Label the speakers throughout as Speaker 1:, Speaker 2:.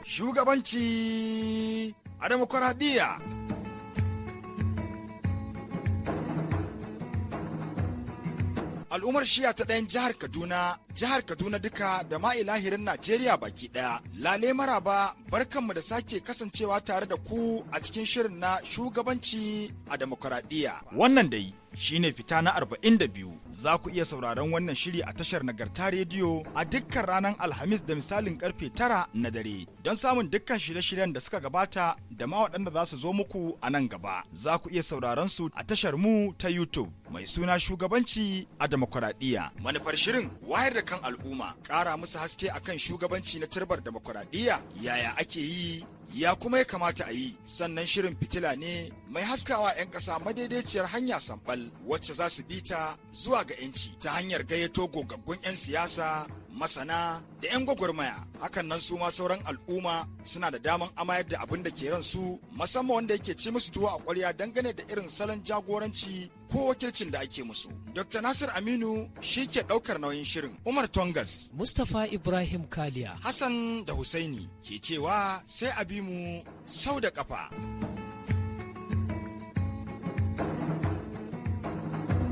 Speaker 1: Shugabanci a demokuraɗiyya. Al'ummar shiya ta ɗayan jihar Kaduna, jihar Kaduna duka da ma ilahirin Najeriya baki ɗaya. Lale maraba, barkanmu da sake kasancewa tare da ku a cikin shirin na shugabanci a demokuraɗiyya. Wannan dai shine fita na 42. Za ku iya sauraron wannan shiri a tashar Nagarta Rediyo a dukkan ranar Alhamis da misalin karfe 9 na dare. Don samun dukkan shirye-shiryen da suka gabata da ma waɗanda za su zo muku a nan gaba, za ku iya sauraron su a tashar mu ta YouTube mai suna Shugabanci a Demokuraɗiyya. Manufar shirin wayar da kan al'umma, ƙara musu haske akan shugabanci na turbar demokuraɗiyya, yaya ake yi, ya kuma ya kamata a yi. Sannan shirin fitila ne mai haskawa 'yan ƙasa madaidaiciyar hanya sambal wacce za su bi ta zuwa ga 'yanci ta hanyar gayyato gogaggun 'yan siyasa, masana da 'yan gwagwarmaya. Hakan nan su ma sauran al'umma suna da daman amayar da abin da ke ransu, musamman wanda yake ci musu tuwo a ƙwarya dangane da irin salon jagoranci ko wakilcin da ake musu. Dr. Nasir Aminu shi ke ɗaukar nauyin shirin. Umar Tongas,
Speaker 2: Mustapha Ibrahim Kaliya,
Speaker 1: Hassan da Husaini ke cewa sai a bi mu sau da ƙafa.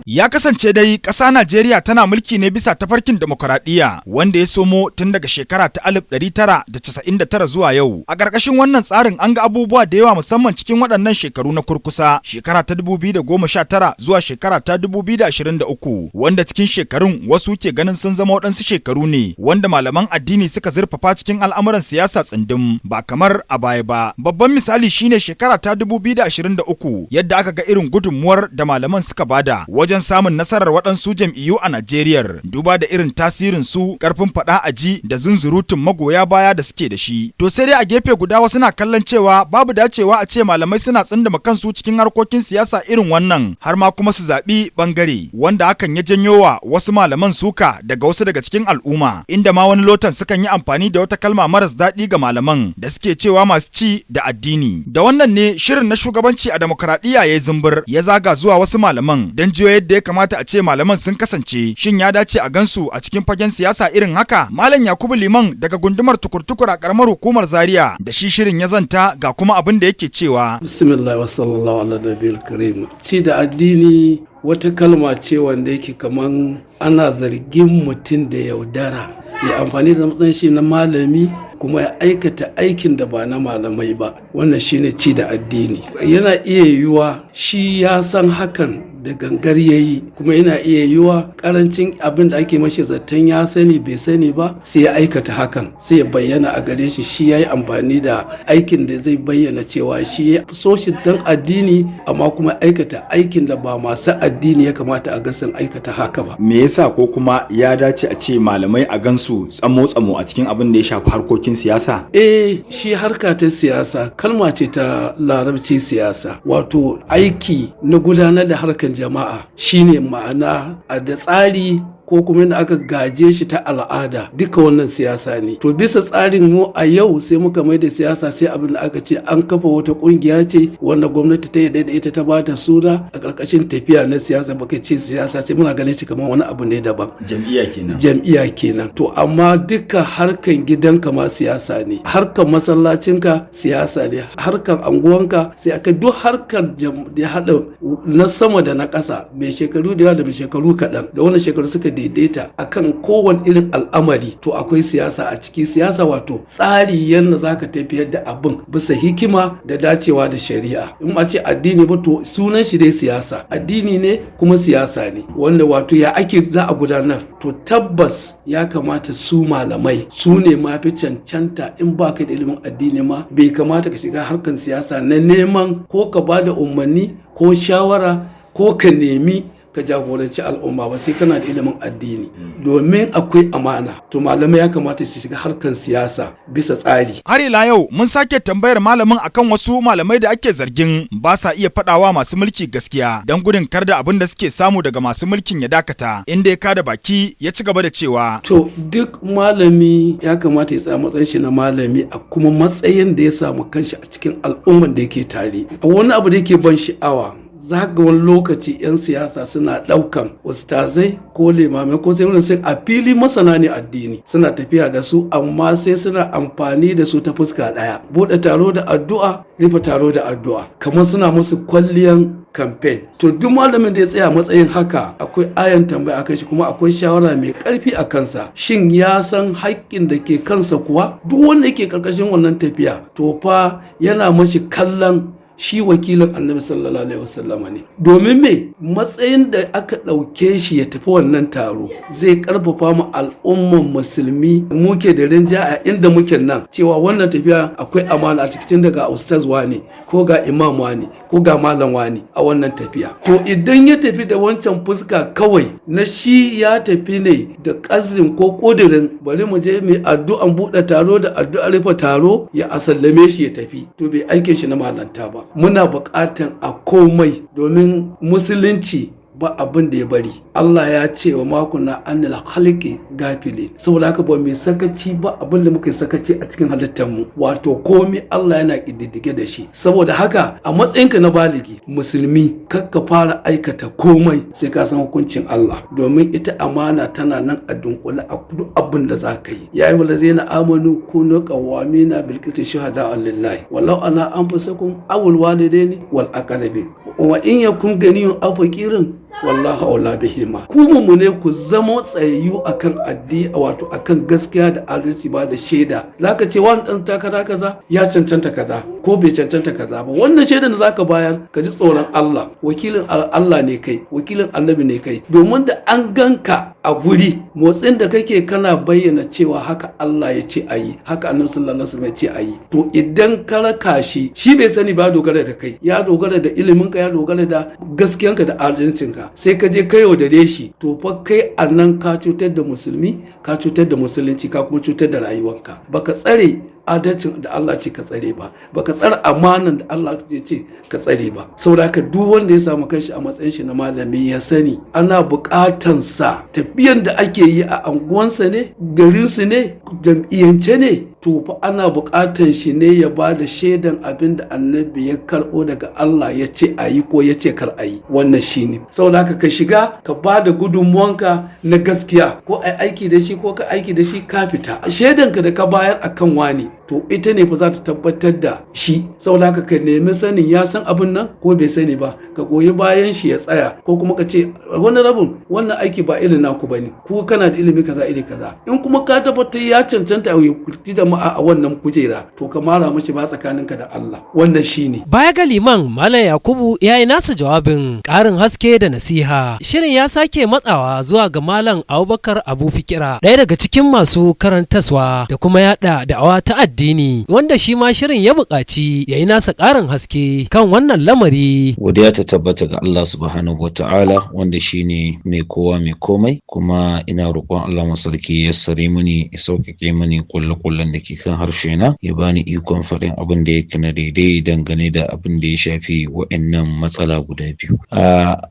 Speaker 1: Ya kasance dai ƙasa Najeriya tana mulki ne bisa tafarkin demokuraɗiyya wanda ya somo tun daga shekara ta 1999 zuwa yau. A ƙarƙashin wannan tsarin an ga abubuwa da yawa, musamman cikin waɗannan shekaru na kurkusa, shekara ta 2019 zuwa shekara ta 2023, wanda cikin shekarun wasu ke ganin sun zama waɗansu shekaru ne wanda malaman addini suka zurfafa cikin al'amuran siyasa tsundum ba kamar a baya ba. Babban misali shine shekara ta 2023, yadda aka ga irin gudunmuwar da malaman suka bada wajen samun nasarar waɗansu jam'iyyu a Najeriya, duba da irin tasirin su, ƙarfin faɗa a ji da zunzurutun magoya baya da suke da shi. To sai dai a gefe guda wasu na kallon cewa babu dacewa a ce malamai suna tsinduma kansu cikin harkokin siyasa irin wannan, har ma kuma su zaɓi ɓangare, wanda hakan ya janyo wa wasu malaman suka daga wasu daga cikin al'umma, inda ma wani lotan sukan yi amfani da wata kalma maras daɗi ga malaman da suke cewa masu ci da addini. Da wannan ne shirin na shugabanci a demokuraɗiyya ya yi zumbur ya zaga zuwa wasu malaman don jiyo yadda ya kamata a ce malaman sun kasance. Shin ya dace a gansu a cikin fagen siyasa irin haka? Malam Yakubu Liman daga gundumar Tukurtukur a karamar hukumar Zaria da shi shirin ya zanta, ga kuma abin da yake cewa.
Speaker 3: Bismillah wa sallallahu ala nabiyil karim. Ci da addini wata kalma ce wanda yake kaman ana zargin mutum da yaudara, ya amfani da matsayin shi na malami kuma ya aikata aikin da ba na malamai ba. Wannan shine ci da addini. Yana iya yiwuwa shi ya san hakan da gangar ya yi, kuma yana iya yiwuwa karancin abin da ake mashi zaton ya sani bai sani ba, sai ya aikata hakan, sai ya bayyana a gare shi shi ya yi amfani da aikin da zai bayyana cewa shi ya so shi don addini, amma kuma aikata aikin da ba masu addini ya kamata a ga sun aikata haka ba.
Speaker 4: Me yasa ko kuma ya dace a ce malamai a gansu tsamo-tsamo a cikin abin da ya shafi harkokin siyasa?
Speaker 3: Eh, shi harka ta siyasa kalma ce ta Larabci. Siyasa wato aiki na gudanar da harkar jama'a, shine ma'ana a da tsari ko kuma yadda aka gaje shi ta al'ada, duka wannan siyasa ne. To bisa tsarin mu a yau sai muka mai da siyasa sai abin da aka ce an kafa wata kungiya ce wanda gwamnati ta yarda da ita, ta bata suna a ƙarƙashin tafiya na siyasa. Baka ce siyasa sai muna ganin shi kamar wani abu ne daban.
Speaker 4: Jam'iyya kenan.
Speaker 3: Jam'iyya kenan. To amma duka harkan gidanka ma siyasa ne, harkan masallacinka siyasa ne, harkan anguwanka, sai aka duk harkar da ya haɗa na sama da na ƙasa, mai shekaru da yawa da mai shekaru kaɗan, da wannan shekaru suka daidaita akan kowane irin al'amari, to akwai siyasa a ciki. Siyasa wato tsari yadda zaka tafiyar da abin bisa hikima da dacewa da shari'a. In ma ce addini ba, to sunan shi dai siyasa. Addini ne kuma siyasa ne, wanda wato ya ake za a gudanar. To tabbas ya kamata su malamai su ne ma fi cancanta. In ba ka da ilimin addini ma, bai kamata ka shiga harkan siyasa na neman ko ka ba da umarni ko shawara ko ka nemi ka jagoranci al'umma ba, sai kana da ilimin addini, domin akwai amana. To malamai ya kamata su shiga harkan siyasa bisa tsari.
Speaker 1: Har ila yau mun sake tambayar malamin akan wasu malamai da ake zargin ba sa iya faɗawa masu mulki gaskiya don gudun kar da abin da suke samu daga masu mulkin ya dakata, inda ya kada baki ya ci gaba da cewa:
Speaker 3: To duk malami ya kamata ya tsaya matsayin shi na malami a kuma matsayin da ya samu kanshi a cikin al'umman da yake tare. Wani abu da yake ban sha'awa Zaga wani lokaci 'yan siyasa suna ɗaukan ustazai ko limamai ko sai sai a fili masana ne addini suna tafiya da su, amma sai suna amfani da su ta fuska ɗaya, buɗe taro da addu'a, rufe taro da addu'a, kamar suna musu kwalliyan campaign. To duk malamin da ya tsaya matsayin haka, akwai ayan tambaya akan shi, kuma akwai shawara mai karfi a kansa. Shin ya san haƙƙin da ke kansa kuwa? Duk wanda yake karkashin wannan tafiya, to fa yana mashi kallon shi wakilin Annabi sallallahu alaihi wasallama ne. Domin me? Matsayin da aka ɗauke shi ya tafi wannan taro zai karfafa mu al'umman musulmi muke da rinja a inda muke nan, cewa wannan tafiya akwai amana a cikin, daga ustaz wani ko ga imam wani ko ga malam wani a wannan tafiya. To idan ya tafi da wancan fuska kawai na shi ya tafi ne da ƙazrin ko ƙudirin bari mu je mu addu'an buɗe taro da addu'ar rufe taro, ya asallame shi ya tafi, to bai aikin shi na malanta ba. Muna buƙatan a komai, domin musulunci ba abin da ya bari. Allah ya ce wa makuna anil khalqi gafili. Saboda haka ba mai sakaci ba, abin da muka sakaci a cikin halittar mu, wato komai Allah yana kididdige da shi. Saboda haka a matsayinka na baligi musulmi, kar ka fara aikata komai sai ka san hukuncin Allah, domin ita amana tana nan a dunkule a duk abin da za ka yi. Ya yi walazina amanu kunu qawamina bil qisti shuhada lillahi walau ala anfusikum awul walidaini wal aqrabin wa in yakun ganiyun aw faqirin wallahu aula bihima. Ku mumune, ku zama tsayayyu akan addini, wato akan gaskiya da adalci. Ba da shaida zaka ce wani dan takara kaza ya cancanta kaza ko bai cancanta kaza ba, wannan shaidan da zaka bayar, ka ji tsoron Allah. Wakilin Allah ne kai, wakilin Annabi ne kai, domin da an ganka a guri, motsin da kake kana bayyana cewa haka Allah ya ce a yi, haka Annabi sallallahu alaihi wasallam ya ce a yi. To idan ka raka shi, shi bai sani ba, dogara da kai, ya dogara da iliminka, ya dogara da gaskiyanka da adalcinka, sai ka je ka yaudare shi, to fa kai a nan ka cutar da musulmi, ka cutar da musulunci, ka kuma cutar da rayuwanka. Baka tsare adalcin da Allah ce ka tsare ba, baka tsare amanan da Allah ya ce ka tsare ba. Saboda haka duk wanda ya samu kanshi a matsayin shi na malami, ya sani ana buƙatan sa tafiyan da ake yi a anguwansa ne, garinsu ne, jam'iyyance ne, to fa ana buƙatan shi ne ya ba da shaidan abin da Annabi ya karɓo daga Allah ya ce a yi ko ya ce kar a yi. Wannan shi ne. Saboda haka ka shiga ka ba da gudunmuwanka na gaskiya, ko a aiki da shi ko ka aiki da shi, ka fita, shaidanka da ka bayar akan wani, to ita ne fa za ta tabbatar da shi. Saboda haka ka nemi sanin ya san abin nan ko bai sani ba, ka goyi bayan shi ya tsaya, ko kuma ka ce wani rabin wannan aiki ba irin naku bane, ku kana da ilimi kaza, iri kaza. In kuma ka tabbatar ya cancanta ya kulti jama'a a wannan kujera, to ka mara mashi ba tsakaninka da Allah. Wannan shine.
Speaker 2: Baya ga liman, Malam Yakubu ya yi nasa jawabin ƙarin haske da nasiha. Shirin ya sake matsawa zuwa ga Malam Abubakar Abu Fikira, ɗaya daga cikin masu karantaswa da kuma yaɗa da'awa ta addini, wanda shi ma shirin ya buƙaci ya yi nasa ƙarin haske kan wannan lamari.
Speaker 5: Godiya ta tabbata ga Allah subhanahu wata'ala, wanda shine mai kowa mai komai, kuma ina roƙon Allah masarki ya sare mini, ya sauƙaƙe mini kulle-kullen da ke kan harshe na, ya bani ikon faɗin abin da yake na daidai dangane da abin da ya shafi wa'annan matsala guda biyu.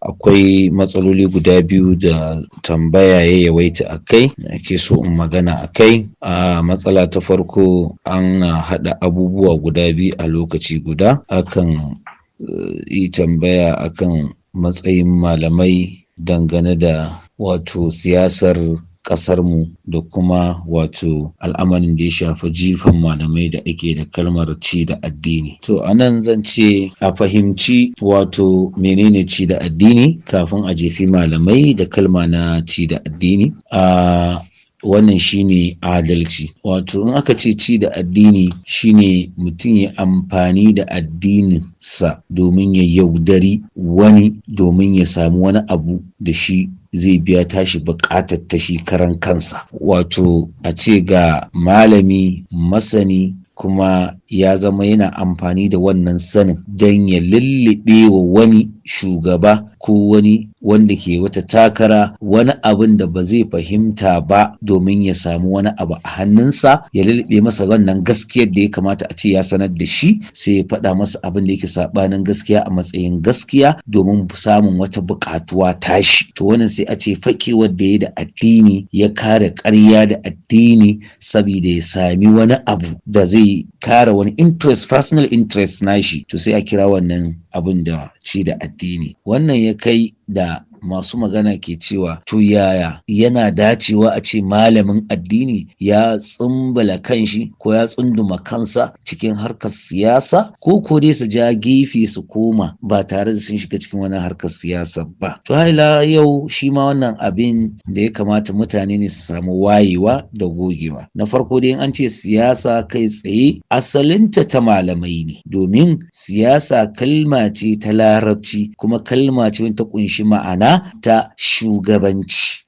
Speaker 5: Akwai matsaloli guda biyu da tambaya ya yawaita a kai ake so in magana a kai. Matsala ta farko, an haɗa abubuwa guda biyu a lokaci guda. Akan yi tambaya akan matsayin malamai dangane da wato siyasar ƙasarmu da kuma wato al'amarin da ya shafi jifan malamai da ake da kalmar ci da addini. To a nan zan ce a fahimci wato menene ci da addini kafin a jefi malamai da kalma na ci da addini. A wannan shine adalci. Wato in aka ce ci da addini, shine mutum ya amfani da addininsa domin ya yaudari wani, domin ya samu wani abu da shi zai biya tashi buƙatar ta shi karan kansa. Wato a ce ga malami masani, kuma ya zama yana amfani da wannan sanin don ya lullube wa wani shugaba ko wani wanda ke wata takara wani abin da ba zai fahimta ba domin ya samu wani abu a hannunsa, ya lulluɓe masa wannan gaskiyar da ya kamata a ce ya sanar da shi, sai ya faɗa masa abin da yake saɓanin gaskiya a matsayin gaskiya domin samun wata buƙatuwa tashi. To wannan sai a ce fakewar da ya da addini, ya kare ƙarya da addini saboda ya sami wani abu da zai kare wani interest, personal interest nashi, to sai a kira wannan abin da ci da addini. Wannan ya kai da masu magana ke cewa, to yaya yana dacewa a ce malamin addini ya tsumbala kanshi ko ya tsunduma kansa cikin harkar siyasa, ko dai su ja gefe su koma ba tare da sun shiga cikin wani harkar siyasa ba? To ila yau shi ma wannan abin da ya kamata mutane ne su samu wayewa da gogewa. Na farko dai, an ce siyasa kai tsaye asalinta ta malamai ne, domin siyasa kalma ce ta Larabci, kuma kalma ce ta kunshi ma'ana ta shugabanci.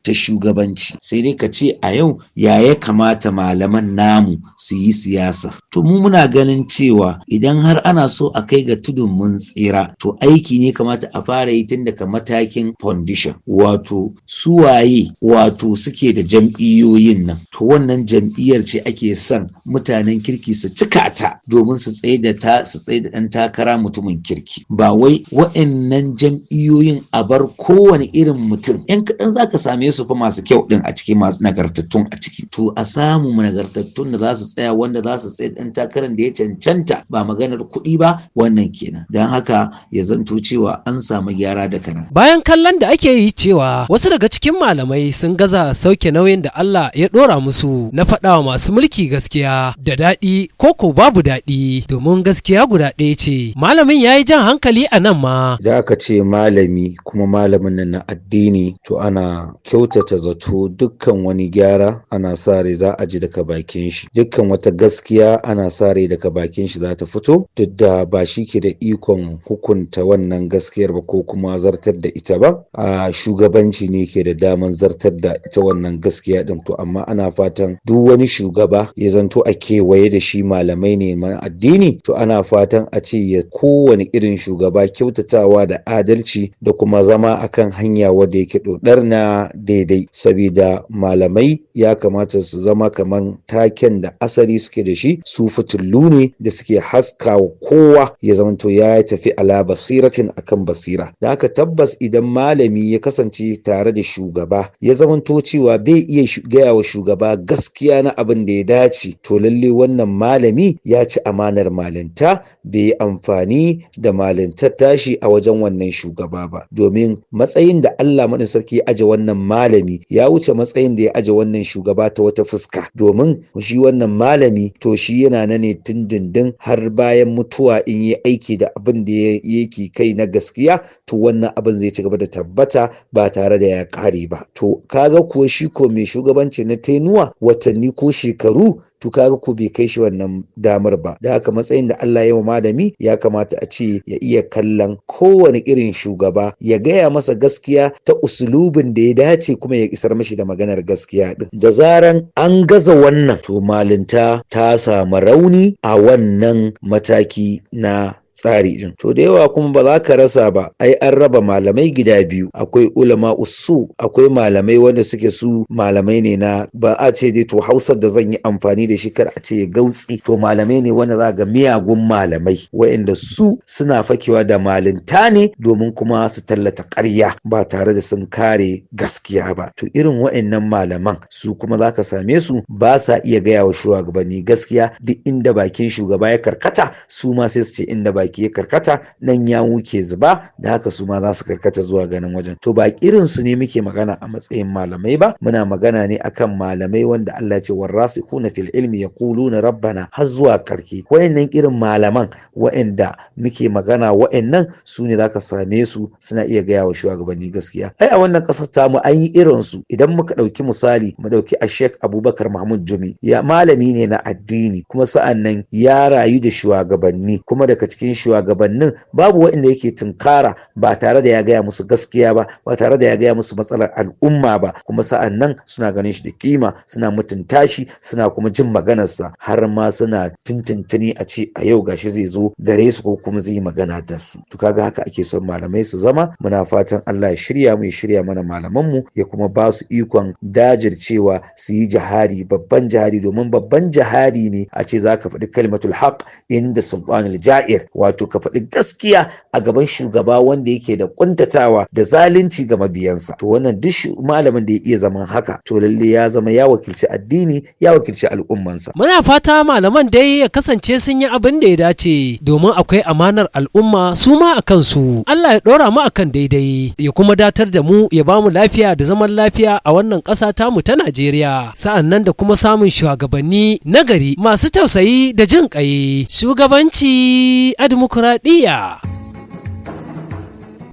Speaker 5: Sai dai ka ce a yau ya kamata malaman namu su yi siyasa? To mu muna ganin cewa idan har ana so a kai ga tudun mun tsira, to aiki ne kamata a fara yi tun daga matakin foundation, wato suwaye wato suke da jam'iyyoyin nan. To wannan jam'iyyar ce ake son mutanen kirki su cika ta domin su tsaye da ɗan takara mutumin kirki, ba wai wa'annan jam'iyyoyin a bar kowane irin mutum. Yan kaɗan za ka same su fa masu kyau ɗin a ciki, masu nagartattun a ciki. To a samu nagartattun da za su tsaya, wanda za su tsaye ɗan takarar da ya cancanta, ba maganar kuɗi ba. Wannan kenan. Don haka ya zanto cewa an samu gyara daga nan.
Speaker 2: Bayan kallon da ake yi cewa wasu daga cikin malamai sun gaza sauke nauyin da Allah ya ɗora musu na faɗawa masu mulki gaskiya, da daɗi ko ko babu daɗi, domin gaskiya guda ɗaya ce. Malamin ya yi jan hankali a nan ma.
Speaker 5: Idan aka ce malami, kuma malamin nan na addini, to ana kyautata zato dukkan wani gyara ana sa rai za a ji daga bakin shi, dukkan wata gaskiya ana sa rai daga bakin shi za ta fito, duk da ba shi ke da ikon hukunta wannan gaskiyar ba ko kuma zartar da ita ba, a shugabanci ne ke da daman zartar da ita wannan gaskiya din. To amma ana fatan duk wani shugaba ya zanto a kewaye da shi malamai ne na addini. To ana fatan a ce ya kowane irin shugaba kyautatawa da adalci da kuma zama akan hanya wadda yake dodar na daidai, sabida malamai ya kamata su zama kaman taken da asali suke da shi, su fitullu ne da suke haskawa kowa ya zamanto ya tafi ala basiratin, akan basira. Da haka tabbas idan malami ya kasance tare da shugaba, ya zamanto cewa bai iya gaya wa shugaba gaskiya na abin da ya dace, to lalle wannan malami ya ci amanar malinta, bai yi amfani da malintar tashi a wajen wannan shugaba ba, domin matsayin da Allah maɗin sarki ya aje wannan malami ya wuce matsayin da ya aje wannan shugaba ta wata fuska, domin shi wannan malami to shi yana na ne tun dindin har bayan mutuwa. In yi aiki da abin da yake kai na gaskiya, to wannan abin zai ci gaba da tabbata ba tare da ya ƙare ba. To kaga kuwa shi ko mai shugabanci na tenuwa, watanni ko shekaru, to kaga ko bai kai shi wannan damar ba. Da haka matsayin da Allah ya wa malami, ya kamata a ce ya iya kallon kowane irin shugaba, ya gaya masa gaskiya ta usulubin da ya dace, kuma ya isar mashi da maganar gaskiya din. Da zaran an gaza wannan, to malinta ta samu rauni a wannan mataki na tsari din. To da yawa kuma ba za ka rasa ba, ai an raba malamai gida biyu: akwai ulama usu, akwai malamai wanda suke su malamai ne na, ba a ce dai, to Hausar da zan yi amfani da shi kar a ce gautsi, to malamai ne wanda za ga miyagun malamai waɗanda su suna fakewa da malinta ne domin kuma su tallata ƙarya ba tare da sun kare gaskiya ba. To irin waɗannan malaman su kuma za ka same su ba sa iya gaya wa shugabanni gaskiya. Duk inda bakin shugaba ya karkata, su ma sai su ce inda baki ya karkata nan ya wuke zuba, da haka su ma za su karkata zuwa ganin wajen. To ba irin su ne muke magana a matsayin malamai ba, muna magana ne akan malamai wanda Allah ya ce warasikhuna fil ilmi yaquluna rabbana, har zuwa karke. Wayannan irin malaman wayanda muke magana, wayannan su ne zaka same su suna iya gaya wa shugabanni gaskiya. Ai a wannan kasar tamu an yi irin su. Idan muka ɗauki misali, mu ɗauki a Sheikh Abubakar Mahmud Jumi, ya malami ne na addini, kuma sa'an nan ya rayu da shugabanni, kuma daga cikin cikin shugabannin babu waɗanda yake tunkara ba tare da ya gaya musu gaskiya ba, ba tare da ya gaya musu matsalar al'umma ba. Kuma sa'an nan suna ganin shi da kima, suna mutunta shi, suna kuma jin maganarsa, har ma suna tuntuntuni a ce a yau gashi zai zo gare su ko kuma zai yi magana da su. To kaga haka ake son malamai su zama. Muna fatan Allah ya shirya mu, ya shirya mana malaman mu, ya kuma ba su ikon dajircewa su yi jihadi, babban jihadi, domin babban jihadi ne a ce zaka faɗi kalmatul haq inda sultanul ja'ir, wato ka faɗi gaskiya a gaban shugaba wanda yake da kuntatawa da zalunci ga mabiyansa. To wannan duk malamin da ya iya zaman haka, to lalle ya zama ya wakilci addini, ya wakilci al'ummansa.
Speaker 2: Muna fata malaman dai ya kasance sun yi abin da ya dace, domin akwai amanar al'umma su ma a kansu. Allah ya ɗora mu akan daidai, ya kuma datar da mu, ya ba mu lafiya da zaman lafiya a wannan ƙasa tamu ta Najeriya. Sa'an nan da kuma samun shugabanni nagari masu tausayi da jin ƙai. Shugabanci a dimokuraɗiyya.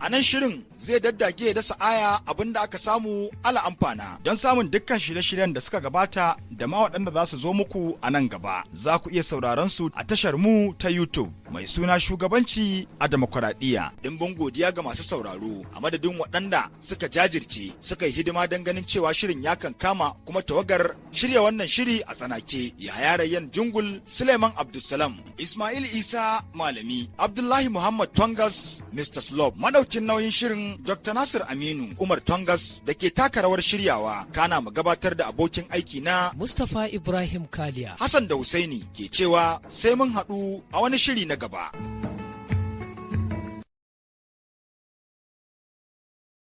Speaker 1: A nan shirin zai daddage ya dasa aya. Abinda aka samu ala amfana. Don samun dukkan shirye-shiryen da suka gabata da ma waɗanda za su zo muku a nan gaba, za ku iya sauraron su a tashar mu ta YouTube mai suna Shugabanci a Demokuraɗiyya. Dimbin godiya ga masu sauraro a madadin waɗanda suka jajirce suka yi hidima don ganin cewa shirin ya kan kama, kuma tawagar shirya wannan shiri a tsanake: Yahaya Rayyan Jungul, Suleiman Abdulsalam, Ismail Isa Malami, Abdullahi Muhammad Tongas, Mr. Slob, madaukin nauyin shirin Dr. Nasir Aminu Umar Tongas da ke taka rawar shiryawa, kana mu gabatar da abokin aiki na
Speaker 2: Mustapha Ibrahim Kaliya.
Speaker 1: Hassan da Husaini ke cewa sai mun haɗu a wani shiri na gaba.